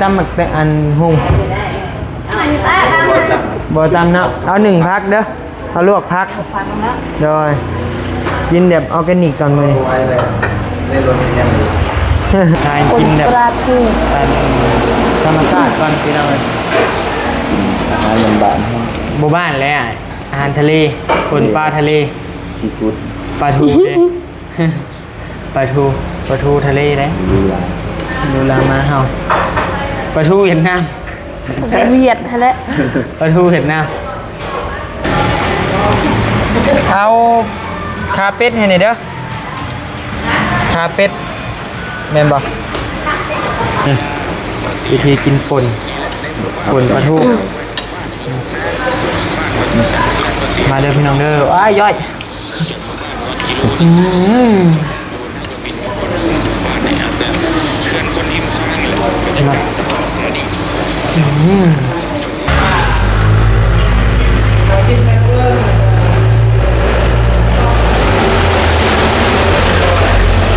ຕຳໝາກແຕງ ອັນ ຫຸ່ງ ບໍ່ຕຳເນາະ ເອົາໜຶ້ງຜັກເດີ ເອົາລວກຜັກ ໂດຍ ກິນແບບອໍແກນິກກ່ອນມື້ນີ້ ຫາກິນແບບ ປາທູ ອັນ ທຳມະຊາດກ່ອນພີ່ນ້ອງເອີຍ ອາຫານບ້ານໆ ບໍ່ບ້ານແຫຼະ ອາຫານທະເລ ປົ່ນປາທະເລ ຊີຟູດ ປາທູເດ້. ປາທູ ປາທູທະເລເດ້ ຫຼູຫຼາ ຫຼູຫຼາມາເຮົາ ປາທູຫວຽດນາມ ຫວຽດຫັ້ນແຫຼະ ປາທູຫວຽດນາມ ເອົາຂາເປັດໃຫ້ແດ່ເດີ ຂາເປັດ ແມ່ນບໍ່? ອືມ ວິທີກິນປົ່ນ ປົ່ນປາທູ ມາເດີພີ່ນ້ອງເດີ ອ້າຍ ຍ້ອຍ. ອືມ ອືມ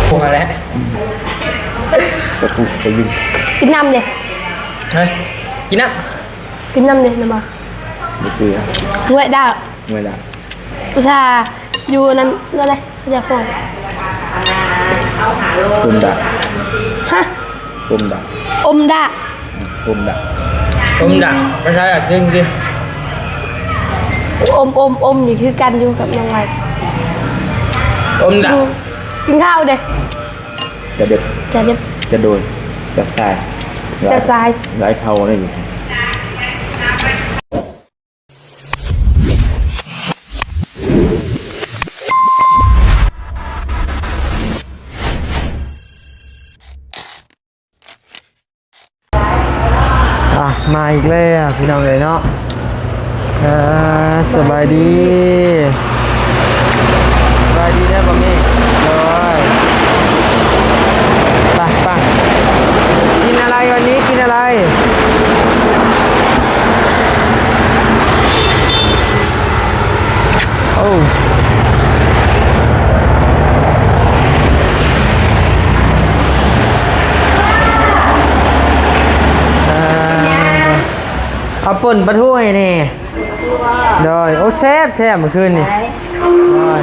ພວກນັ້ນແຫຼະ ປະຕູໄປຍິງ ກິນນ້ຳເດ້ ຮະ ກິນນ້ຳ ກິນນ້ຳເດ້ ນ້ຳບໍ່? ບໍ່ເກືອ ງວຍດາ ງວຍດາ ອຸດສາຢູ່ນັ້ນ ນັ້ນແຫຼະ ຢາກບອກ ອົມດາ ຮະ ອົມດາ ອົມດາ ອືມ ອົມດາ ອົມດາ ພາສາລາວຄື ອົມ ອົມ ອົມນີ້ຄືກັນຢູ່ກັບນ້ອງໄວ ອົມດາ ກິນ ກິນເຂົ້າເດ້ ຈະເດັບ ຈະເດັບ ຈະໂດຍ ຈະຊາຍ ຈະຊາຍ ຫຼາຍເຜົ່າເລີຍ. ອ່ະ ມາອີກແລ້ວພີ່ນ້ອງເອີຍເນາະ ອ່າ ສະບາຍດີ ສະບາຍດີເດີບໍ່ມີ ໂດຍ ໄປ ໄປ ກິນອະໄລ ວັນນີ້ກິນອະໄລ? ໂອ້ ເອົາ ເອົາປົ່ນປາທູໃຫ້ແດ່ ໂດຍ ໂອ້ ແຊບໆ ມື້ຄືນນີ້ ໂດຍ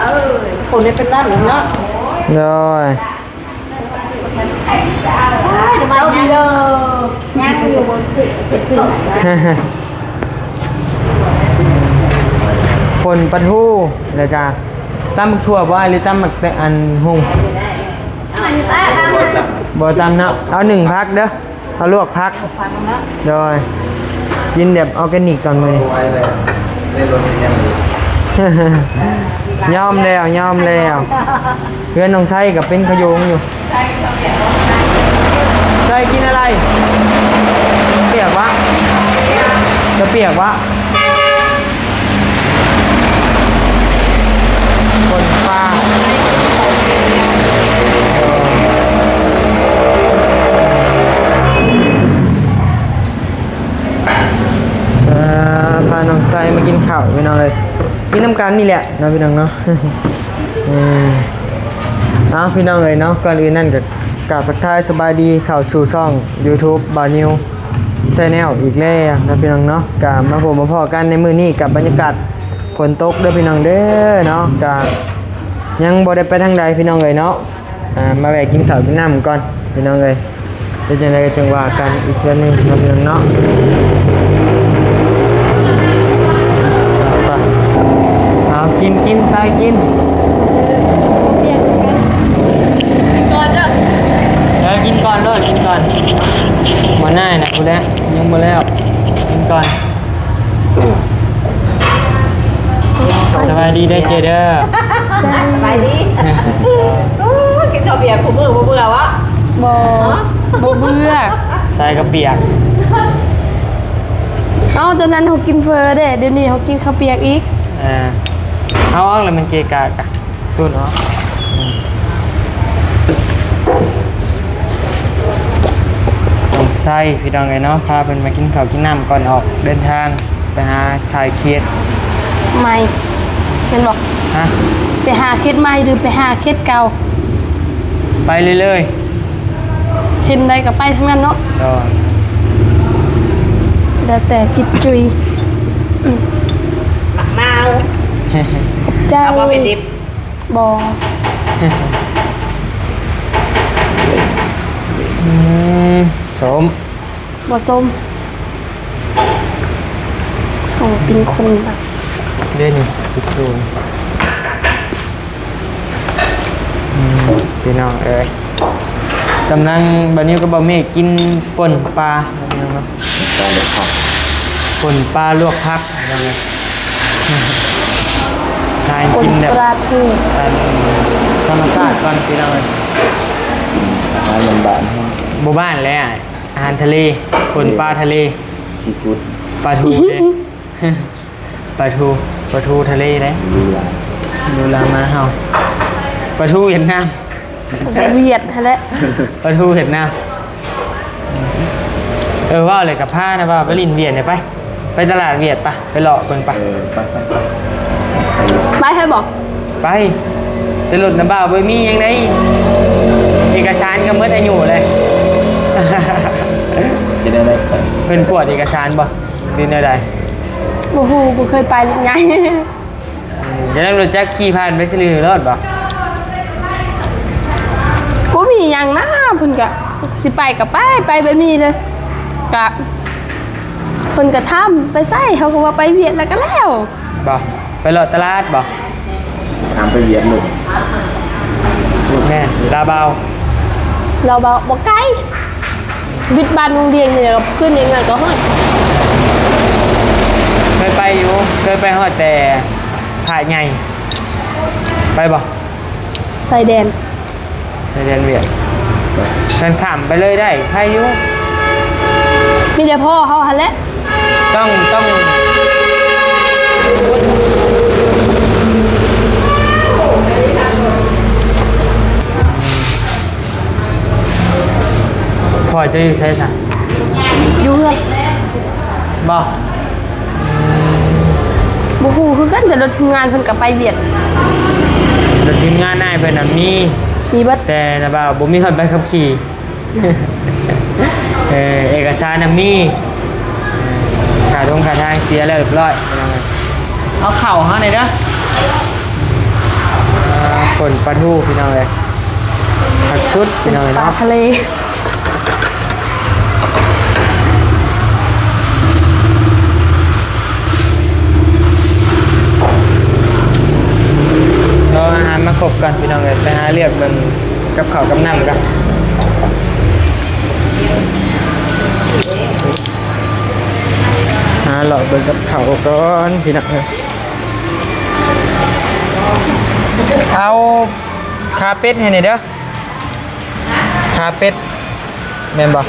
ເອີ ຄົນນີ້ເປັນນັ້ນເນາະ ໂດຍ. ປົ່ນປາທູ ແລ້ວກະຕຳບັກຖົ່ວບໍ່ ຫຼືຕຳບັກແຕ ອັນ ຫຸ່ງ ບໍ່ຕຳເນາະ ເອົາໜຶ້ງຜັກເດີ ເອົາລວກຜັກ ໂດຍ ກິນແບບອໍແກນິກກ່ອນມື້ນີ້ ຍອມແລ້ວ ຍອມແລ້ວ ເຮືອນນ້ອງໄຊກໍເປັນຂະໂຍງຢູ່ ໄຊກິນອະໄລ? ເຂົ້າປຽກວະ? ເຂົ້າປຽກວະ? ຄົນປ່າ ເອີ ພານ້ອງໄຊມາກິນເຂົ້າ ພີ່ນ້ອງເອີຍ ກິນນຳກັນນີ້ແຫຼະເນາະ ພີ່ນ້ອງເນາະ ເອີ ເອົາ ພີ່ນ້ອງເອີຍເນາະ ກ່ອນອື່ນນັ້ນກໍ ກາບທັກທາຍສະບາຍດີ ເຂົ້າສູ່ຊ່ອງຢູທູບບ່າວນິວແຊນແນວອີກແລ້ວເນາະ ພີ່ນ້ອງເນາະ ກະມາພົບມາພໍ້ກັນໃນມື້ນີ້ກັບບັນຍາກາດຝົນຕົກເດີພີ່ນ້ອງເດີເນາະ ກະຍັງບໍ່ໄດ້ໄປທາງໃດພີ່ນ້ອງເອີຍເນາະ ອ່າ ມາແວ່ກິນເຂົ້າກິນນ້ຳກ່ອນພີ່ນ້ອງເອີຍ. ເປັນຈັ່ງໃດກໍຈັ່ງວ່າກັນອີກເທື່ອໜຶ່ງເນາະ ພີ່ນ້ອງເນາະ ໄປ ເອົາ ກິນ ກິນ ໃສ່ ກິນ ກິນກ່ອນເດີ ເອີ ກິນກ່ອນໂລດ ກິນກ່ອນ ບໍ່ໜ້ານະ ພຸ້ນແຫຼະ ຍັງບໍ່ແລ້ວ ກິນກ່ອນ. ສະບາຍດີເດີເຈເດີ ສະບາຍດີ ໂອ້ ກິນເຂົ້າປຽກຄູ່ມື້ບໍ່ເບື່ອວະ? ບໍ່ ບໍ່ເບື່ອ ໃສ່ເຂົ້າປຽກ ເອົ້າ ຕອນນັ້ນເຮົາກິນເຝີເດ້ ດຽວນີ້ເຮົາກິນເຂົ້າປຽກອີກ ເອີ ເອົາອອກແລ້ວມັນເກະກະກະ. ຕູດເນາະ ອືມ ຕ້ອງໃສ່ ພີ່ນ້ອງເອີຍເນາະ ພາເພິ່ນມາກິນເຂົ້າກິນນ້ຳກ່ອນອອກເດີນທາງໄປຫາຂາຍເຂດໃໝ່ ແມ່ນບໍ່? ຮະ? ໄປຫາເຂດໃໝ່ ຫຼື ໄປຫາເຂດເກົ່າ? ໄປເລື້ອຍໆ ຖິ່ນໃດກໍໄປທາງນັ້ນເນາະ. ໂດຍ. ແລ້ວແຕ່ຈິດຈຸຍ. ອືມ ນາວ. ຂອບໃຈ. ເອົາບໍ່ເປັນດິບ? ບໍ່. ອືມ ສົ້ມ. ບໍ່ສົ້ມ. ໂອ້ ປິ່ນຄົນແບບ ເດ້ນີ້ ຕິດສູນ. ອືມ ພີ່ນ້ອງເອີຍ ກຳລັງ ບ່າວນິວກັບບ່າວເມກກິນປົ່ນປາ ພີ່ນ້ອງເນາະ. ປ່ນປາລວກຜັກ ພີ່ນ້ອງເອີຍ. ຫາກິນແບບ ປ່ນປາທູ ອັນ ທຳມະຊາດກ່ອນ ພີ່ນ້ອງເອີຍ. ອາຫານບ້ານໆ ເຮົາ ບໍ່ບ້ານແຫຼະ ອາຫານທະເລ ປົ່ນປາທະເລ ຊີຟູດ ປາທູເດ້. ປາທູ ປາທູທະເລເດ້. ຫຼູຫຼາ ຫຼູຫຼາມາເຮົາ ປາທູຫວຽດນາມ. ຫວຽດຫັ້ນແຫຼະ ປາທູຫວຽດນາມ. ເອີ ເວົ້າແລ້ວກໍພານະບ່າວໄປຫຼິ້ນຫວຽດນີ້ ໄປ ໄປຕະຫຼາດຫວຽດ ໄປ ໄປເລາະເບິ່ງ ໄປ. ເອີ ໄປ ໄປ ໄປ ໄປໃຫ້ບໍ່? ໄປ ແຕ່ລົດນະບ່າວບໍ່ມີຫຍັງໃດ ເອກະສານກໍໝົດອາຍຸແລ້ວ. ເຮັດແນວໃດ? ເພິ່ນກວດເອກະສານບໍ່ ຫຼືແນວໃດ? ບໍ່ຮູ້ ບໍ່ເຄີຍໄປລົດໃຫຍ່. ອືມ ຢ່າງນັ້ນ ຮູ້ຈັກຂີ່ຜ່ານໄປຊື່ໆໂລດບໍ່? ບໍ່ມີຫຍັງນະ ເພິ່ນກະຊິໄປກະໄປ ໄປແບບນີ້ເລີຍ ກະເພິ່ນກະຖາມໄປໃສ ເຮົາກະວ່າໄປຫວຽດ ແລ້ວກະແລ້ວ. ບໍ່ ໄປເລາະຕະຫຼາດບໍ່? ຖາມໄປຫວຽດເລີຍ. ແມ່ນ ລາວບາວ ລາວບາວ ບໍ່ໄກ. ວິດບ້ານວົງວຽງນີ້ແຫຼະ ຂຶ້ນອີກໜ້ອຍກໍຮອດ. ເຄີຍໄປຢູ່ ເຄີຍໄປຮອດແຕ່ພະໃຫຍ່. ໄປບໍ່? ຊາຍແດນ ຊາຍແດນຫວຽດ ຄັນຂ້າມໄປເລີຍໄດ້ ໄປຢູ່. ມີແຕ່ພໍ່ເຮົາຫັ້ນແຫຼະ. ຕ້ອງ ຕ້ອງ ພໍ່ເຈົ້າຢູ່ໃສຊະ? ຢູ່ເຮືອນ. ບໍ່? ບໍ່ຮູ້ຄືກັນ ແຕ່ລົດທີມງານເພິ່ນກໍໄປຫວຽດ. ລົດທີມງານອ້າຍເພິ່ນນະມີ ມີເບິດ ແຕ່ນະບ່າວບໍ່ມີຮອດໃບຂັບຂີ່. ເອີ ເອກະສານນະມີ ເອີ ຄ່າດົງຄ່າທາງເສຍແລ້ວຮຽບຮ້ອຍ. ເອົາເຂົ້າເຮົາແດ່ເດີ. ອ່າ ປົ່ນປາທູພີ່ນ້ອງເອີຍ ຄັກສຸດພີ່ນ້ອງເອີຍເນາະ. ປາທະເລ ລໍອາຫານມາຄົບກ່ອນພີ່ນ້ອງເອີຍ ໄປຫາເລືອກເບິ່ງກັບເຂົ້າກັບນ້ຳກ່ອນ. ຫາເລາະເບິ່ງກັບເຂົ້າກ່ອນພີ່ນ້ອງເອີຍ. ເອົາຂາເປັດໃຫ້ແດ່ເດີ ຂາເປັດ ແມ່ນບໍ່?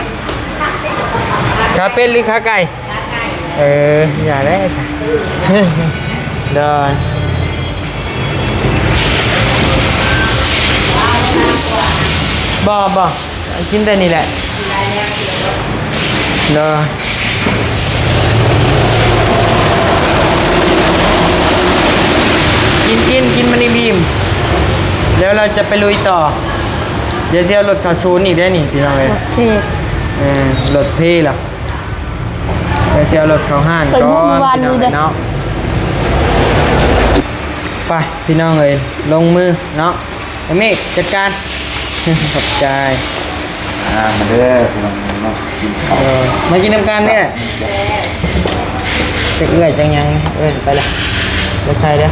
ຂາເປັດຫຼືຂາໄກ່? ເອີ ຢ່າແລ້ວຊະ. ໂດຍ. ບໍ່ ບໍ່ ກິນແຕ່ນີ້ແຫຼະ. ໂດຍ. ກິນ ກິນ ກິນມັນອີ່ມໆ ແລ້ວເຮົາຈະໄປລຸຍຕໍ່. ດຽວຊິເອົາລົດເຂົ້າສູນອີກໄດ໋ນີ້ພີ່ນ້ອງເອີຍ. ໂອເຄ. ເອີ ລົດເພລະ ດຽວຊິເອົາລົດເຂົ້າຮ້ານກ່ອນ ໄປບຸນວານນີ້ເດີ ພີ່ນ້ອງເອີຍເນາະ. ໄປພີ່ນ້ອງເອີຍ ລົງມືເນາະ. ເມກ ຈັດການ. ຂອບໃຈ. ອ່າ ມາເດີພີ່ນ້ອງເນາະ ກິນເຂົ້າ ເອີ ມາກິນນຳກັນເດີ. ຈັກເອື້ອຍຈັກຫຍັງ ເອີ້ນໄປລະ ບໍ່ໃສ່ເດີ.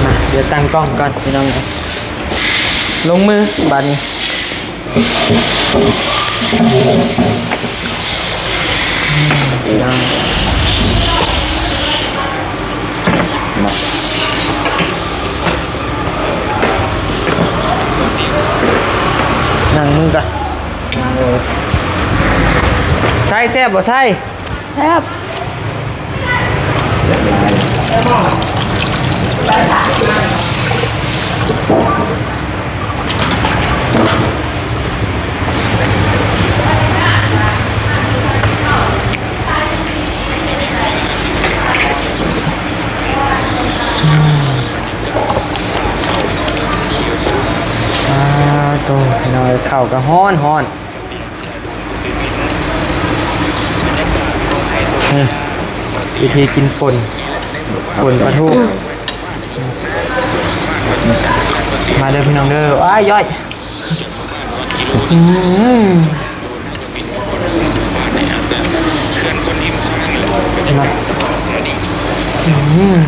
ມາ ດຽວຕັ້ງກ້ອງກ່ອນພີ່ນ້ອງ ລົງມືບາດນີ້. ນັ່ງມືກ່ອນ ນັ່ງເລີຍ. ໄຊ ແຊບບໍ່ໄຊ? ແຊບ. ອືມ. ເຂົ້າກໍຮ້ອນໆ ນີ້ ວິທີກິນປົ່ນ ປົ່ນປາທູ ມາເດີພີ່ນ້ອງເດີ. ອ້າຍ ຍ້ອຍ ອືມ ມາ ອືມ.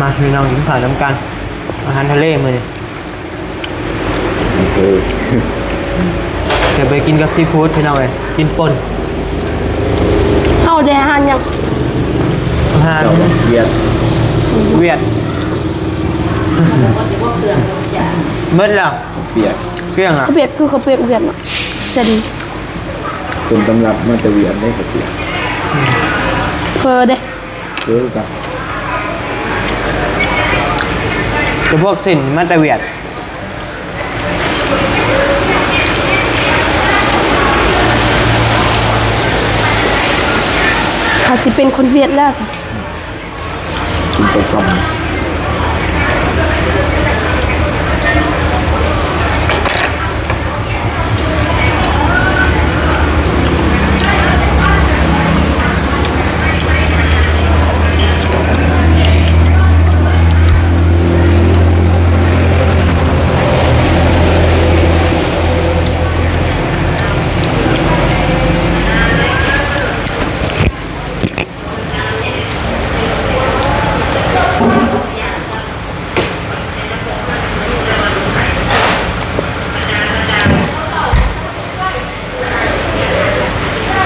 ມາໆ ພີ່ນ້ອງ ກິນເຂົ້ານຳກັນ ອາຫານທະເລມື້ນີ້. ເອີ ຈະໄປກິນກັບຊີຟູດພີ່ນ້ອງເອີຍ ກິນປົ່ນ. ເຮົາໄດ້ອາຫານຫຍັງ? ອາຫານຫວຽດ ຫວຽດ ເບິດແລ້ວ. ເປີກ ເປັນຫຍັງລະ? ເປັນຄືເຂົາວປຽກຫວຽດເນາະ ແຕ່ດີ ຕົ້ນຕຳລັບມາແຕ່ຫວຽດເດ້ເຂົ້າວປຽກ. ເຝີເດ້? ເອີ ກະ ແຕ່ພວກເສັ້ນມາແຕ່ຫວຽດ. ເຂົາຊິເປັນຄົນຫວຽດແລ້ວຊະ. ກິນໄປກ່ອນ.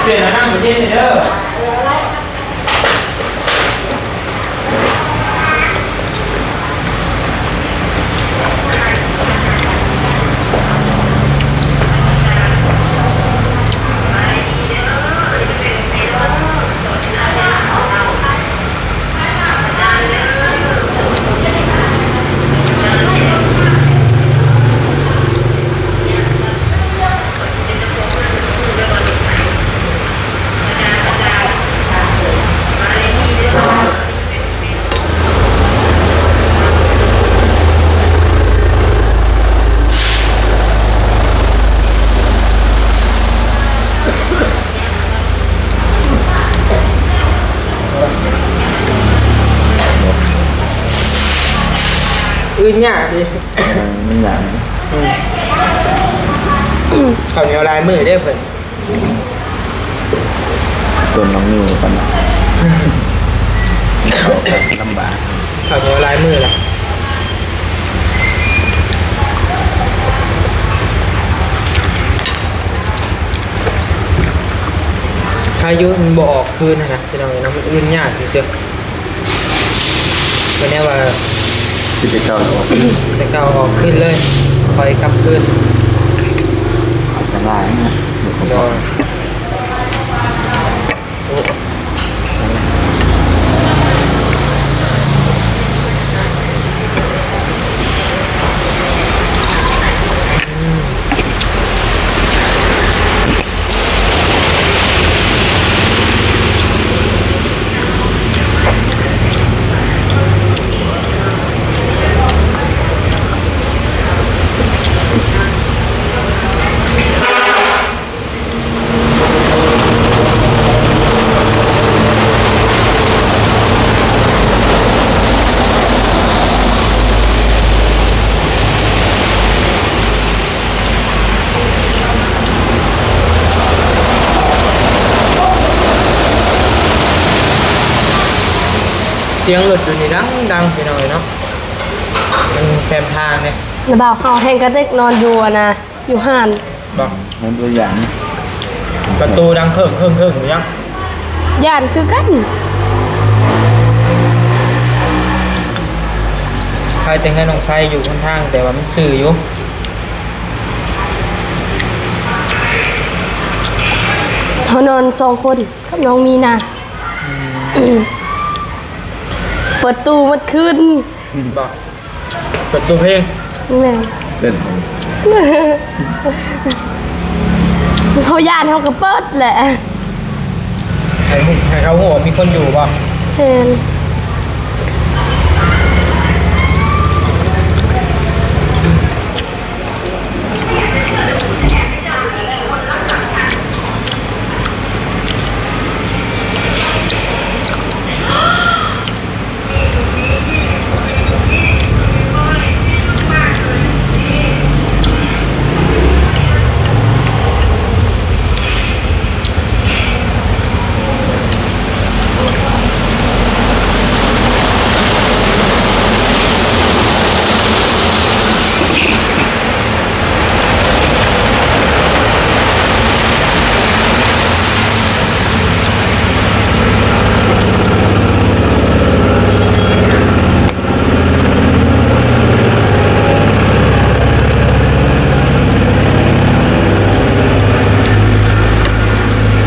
ປ່ຽນມານັ່ງຢູ່ທີ່ນີ້ເດີ. ອື່ນຍາກເດ. ເອີ ມັນຫຍັງ? ອືມ ເຂົ້າໜຽວຫຼາຍມື້ເດ້ເພິ່ນ. ຕົ້ນນ້ອງນິວກ່ອນນະ ລຳບາກ. ເຂົ້າໜຽວຫຼາຍມື້ລະ. ໃຄຢູ່ມັນບໍ່ອອກຄືນຫັ້ນນະ ພີ່ນ້ອງເອີຍເນາະ, ມັນອື່ນຍາກຊື່ໆ. ບໍ່ແນ່ວ່າ ຊິໄປເກົ່າອອກ ໄປເກົ່າອອກຄືນເລີຍ ຄ່ອຍກັບຄືນ ອັນຕະລາຍນະ. ໂດຍ. ໂອ້. ສຽງລົດຢູ່ນີ້ດັງໆ ພີ່ນ້ອງເອີຍເນາະ, ມັນແຄມທາງເດ້. ລະບ່າວເຮົາແຮ່ງກະເດັກນອນຢູ່ ອັນນະ ຢູ່ຮ້ານ ບໍ່ ເຫັນຕົວຢ່າງ ປະຕູດັງເຄິ່ງໆໆ ຢູ່ຍັງ ຢ້ານຄືກັນ. ໃຜ ໄປແຕ່ເຮືອນນ້ອງໄຊຢູ່ຄົນທາງ ແຕ່ວ່າມັນຊື່ຢູ່. ເຮົານອນສອງຄົນກັບນ້ອງມີນາ. ອືມ ເປີດຕູ້ໝົດຄືນ. ບໍ່ ເປີດຕູ້ເພງ. ແມ່ນ ເຕັ້ນ ເຮົາຢ້ານເຮົາກໍເປີດແຫຼະ ໃຫ້ຮູ້ ໃຫ້ເຂົາຮູ້ວ່າມີຄົນຢູ່ບໍ່? ແມ່ນ.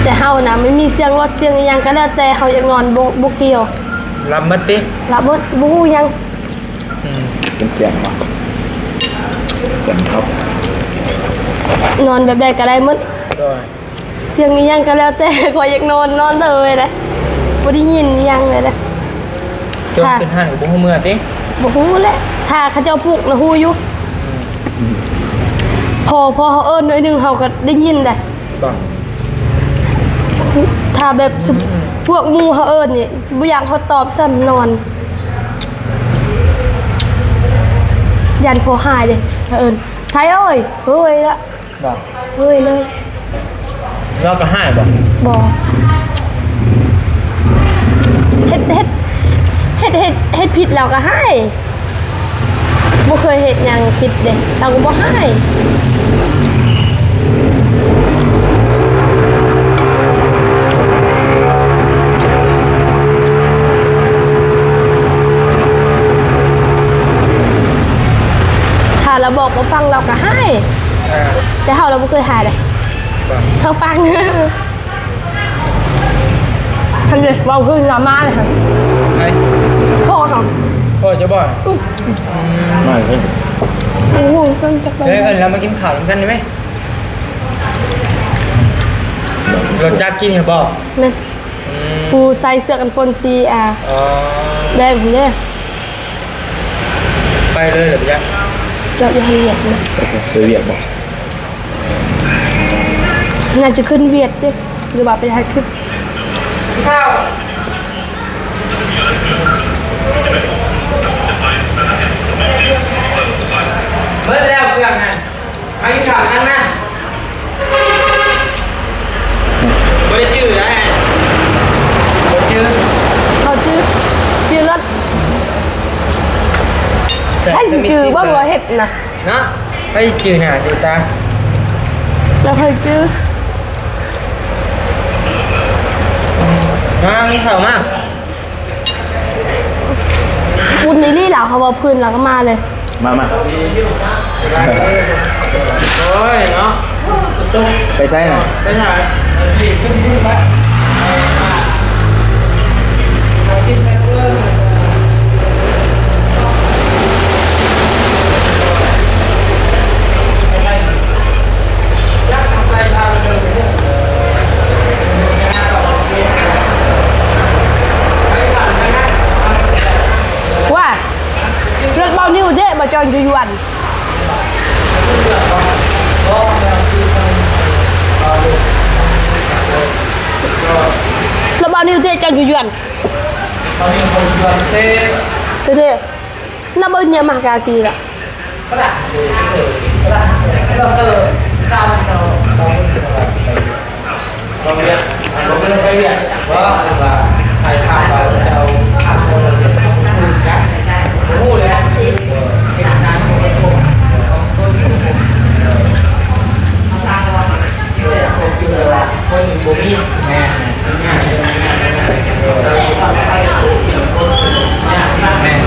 ແຕ່ເຮົານະ ມັນມີສຽງລົດ ສຽງອີ່ຫຍັງກໍແລ້ວແຕ່ ເຮົາຢາກນອນ ບໍ່ ບໍ່ກ່ຽວ. ຫຼັບໝົດຕິ? ຫຼັບໝົດ ບໍ່ຮູ້ຫຍັງ. ອືມ ເປັນແກງວະ ແກງຄັບ ນອນແບບໃດກໍໄດ້ໝົດ. ໂດຍ ສຽງອີ່ຫຍັງກໍແລ້ວແຕ່ ຂ້ອຍຢາກນອນ ນອນເລີຍເດ້ ບໍ່ໄດ້ຍິນອີ່ຫຍັງເລີຍເດ້. ຈົນຂຶ້ນຮ້ານກໍບໍ່ຮູ້ເມືອຕິ? ບໍ່ຮູ້ແຫຼະ ຖ້າເຂົາເຈົ້າປຸກນະຮູ້ຢູ່. ອືມ ພໍ ພໍເຮົາເອີ້ນໜ້ອຍໜຶ່ງ ເຮົາກໍໄດ້ຍິນເດ້. ບໍ່ ຖ້າແບບ ອືມ ພວກໝູ່ເຮົາເອີ້ນນີ້ ບໍ່ຢາກເຂົາຕອບຊ້ຳ ນອນ ຢ້ານພໍ່ຮ້າຍເດ້ ເອີ້ນ ໄຊເອີຍ ເຮີ້ຍລະ. ບໍ່ ເຮີ້ຍເລີຍ. ລາວກໍຮ້າຍບໍ່? ບໍ່ ເຮັດ ເຮັດ ເຮັດ ເຮັດ ເຮັດຜິດລາວກໍຮ້າຍ. ບໍ່ເຄີຍເຮັດຫຍັງຜິດເດ້ ລາວກໍບໍ່ຮ້າຍ. ຖ້າລາວບອກບໍ່ຟັງ ລາວກໍຮ້າຍ. ເອີ ແຕ່ເຮົາລະບໍ່ເຄີຍຮ້າຍເດ້. ເອີ ເຮົາຟັງ. ຫັ້ນເດ້ ເວົ້າຄືລາມາເລີຍຫັ້ນ. ໃຜ? ພໍ່ເຮົາ. ພໍ່ເຈົ້າບໍ່? ອືມ ມາເລີຍ. ໂອ້ໂຫ ເອີ້ນຈັກ ເອີ້ນລາວມາກິນເຂົ້ານຳກັນໄດ້ໄໝ? ລົດຈັກກິນໃຫ້ບໍ່? ແມ່ນ. ອືມ ຜູ້ໃສ່ເສື້ອກັນຝົນສີ ອ່າ ອໍ ແດງພຸ້ນເດ້. ໄປເລີຍເດີ ໄປຈັກ ຈອດຢູ່ຫັ້ນວຽກນະ. ໄປເວຽກບໍ່? ໜ້າຈະຂຶ້ນວຽກເດ້ ຫຼືວ່າໄປຖ່າຍຄລິບ. ເບິດແລ້ວເຄື່ອງຫັ້ນ. ມາອີກສາມອັນມາ. ບໍ່ໄດ້ຈື່ໄດ໋ ບໍ່ຈື່. ເຂົາຈື່ ຈື່ລົດ. ໃຜຊິຈື່ເບິ່ງວ່າເຮັດນະ ເນາະ. ໃຜຈື່ໜ້າຈື່ຕາ ແລ້ວໃຜຈື່. ມາ ກິນເຂົ້າມາ. ອຸ່ນອີ່ຫຼີລາວ ເຮົາເວົ້າພື້ນລາວກໍມາເລີຍ. ມາ ມາ. ໂອ້ຍເນາະ ໄປໃສນະ? ໄປໃສ? ວ່າ ລົດເບົານິວເດ້ ບໍ່ຈອນຢູ່ຢວນ. ລະເບົານິວເຕະຈັນຢູ່ຢວນ ເຕະ ນັບເບິ່ງເນຍມາກາກີລະ. ແມ່ນ ແມ່ນ ແມ່ນ.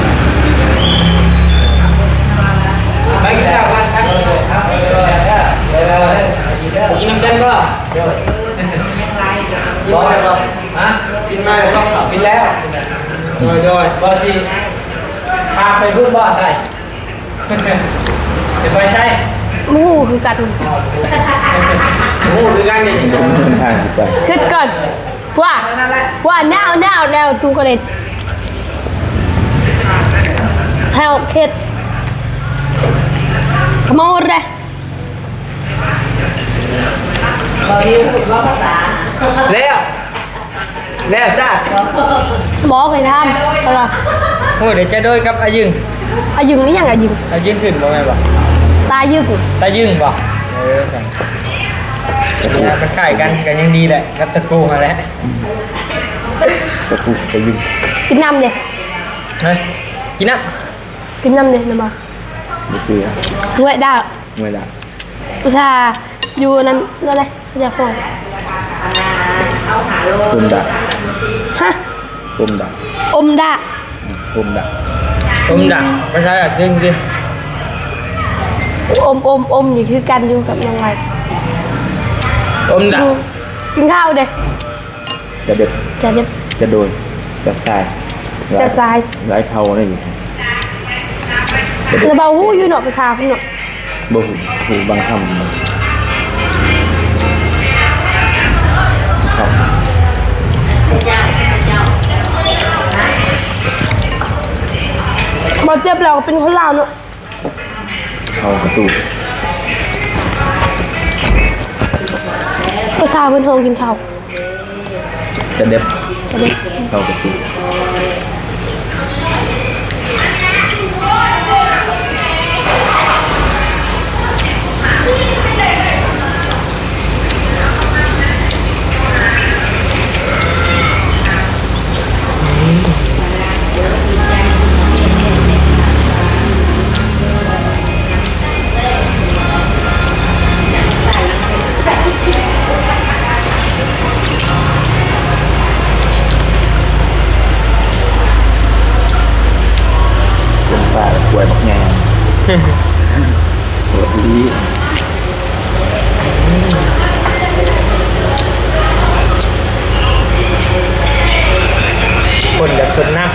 ບໍ່ຊິພາໄປບຸນບໍ່ໃສ ຊິໄປໃສ? ບໍ່ຮູ້ຄືກັນ ບໍ່ຮູ້ຄືກັນນີ້ ເດີນທາງຊິໄປ ຄິດກ່ອນ. ພວກ ພວກໜາວໆ ແລ້ວຕູກະເລັດ ແຖວເຂດຂະມວດເດ້. ແລ້ວ ແລ້ວຊະ ບໍ່ເຄີຍຖາມເພິ່ນວ່າ ໂອ້ ດຽວຈະໂດຍກັບອາຍຶງ ອາຍຶງອີ່ຫຍັງ ອາຍຶງ ອາຍຶງຂຶ້ນບໍ່ແມ່ນບໍ່? ຕາຍຶງ ຕາຍຶງບໍ່? ເອີ ຊັ້ນ ມັນຄ້າຍກັນ ກໍຍັງດີແຫຼະ ກັບຕະກູຫັ້ນແຫຼະ ຕະກູ ຕາຍຶງ ກິນນ້ຳເດ້ ຮະ ກິນນ້ຳ ກິນນ້ຳເດ້ ນ້ຳບໍ່? ບໍ່ຄື ຫ້ວຍດາ ຫ້ວຍດາ ພາສາຢູ່ນັ້ນ ນັ້ນແຫຼະ ພາສາຂອງ ອົມດາ ຮະ ອົມດາ ອົມດາ ອືມ ອົມດາ ອົມດາ ພາສາລາວຄື ຄື ອົມ ອົມ ອົມ ນີ້ຄືກັນຢູ່ກັບນ້ອງໄວ ອົມດາ ກິນ ກິນເຂົ້າເດ້. ຈະເດັບ ຈະເດັບ ຈະໂດຍ ຈະຊາຍ ຈະຊາຍ ຫຼາຍເຜົ່ານີ້ ລະເວົ້າຮູ້ຢູ່ເນາະ ພາສາເພິ່ນເນາະ ບໍ່ຮູ້ ຮູ້ບາງຄຳ ບໍ່ເຈັບແລ້ວກໍເປັນຄົນລາວເນາະ. ເຂົ້າປະຕູ ພາສາເພິ່ນຮ້ອງກິນເຂົ້າ ຈະເດັບ ຈະເດັບ ເຂົ້າປະຕູ. ຄົນປ່າກວຍບັກໃຫຍ່ ໂຫດອີ່ຫຼີ. ຄົນຢາກຊົນນ້ຳ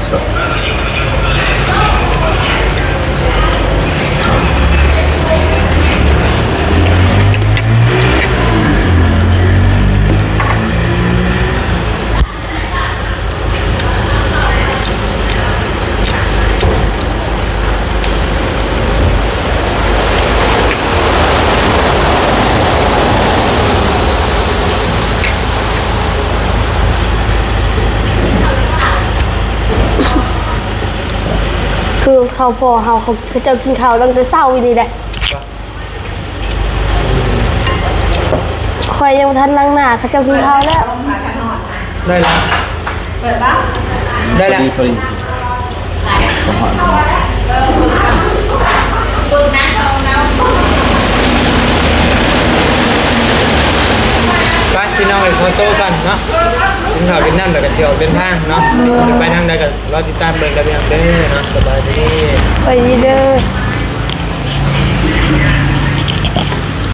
ສົດ ຄືເຂົາພໍ່ເຮົາ ເຂົາ ເຂົາເຈົ້າກິນເຂົ້າຕັ້ງແຕ່ເຊົ້າອີ່ຫຼີແຫຼະ. ຂ້ອຍຍັງບໍ່ທັນລ້າງໜ້າ ເຂົາເຈົ້າກິນເຂົ້າແລ້ວ. ໄດ້ແລ້ວ ໄດ້ແລ້ວ ພໍດີ ພໍດີ ໄປພີ່ນ້ອງເອີຍ ຂໍໂຕກ່ອນເນາະ ກິນເຂົ້າກິນນ້ຳ ແລ້ວກໍຊິອອກເດີນທາງເນາະ ໄປທາງໃດກໍລໍຕິດຕາມເບິ່ງກັນເດີເນາະ. ສະບາຍດີ ໄປດີເດີ.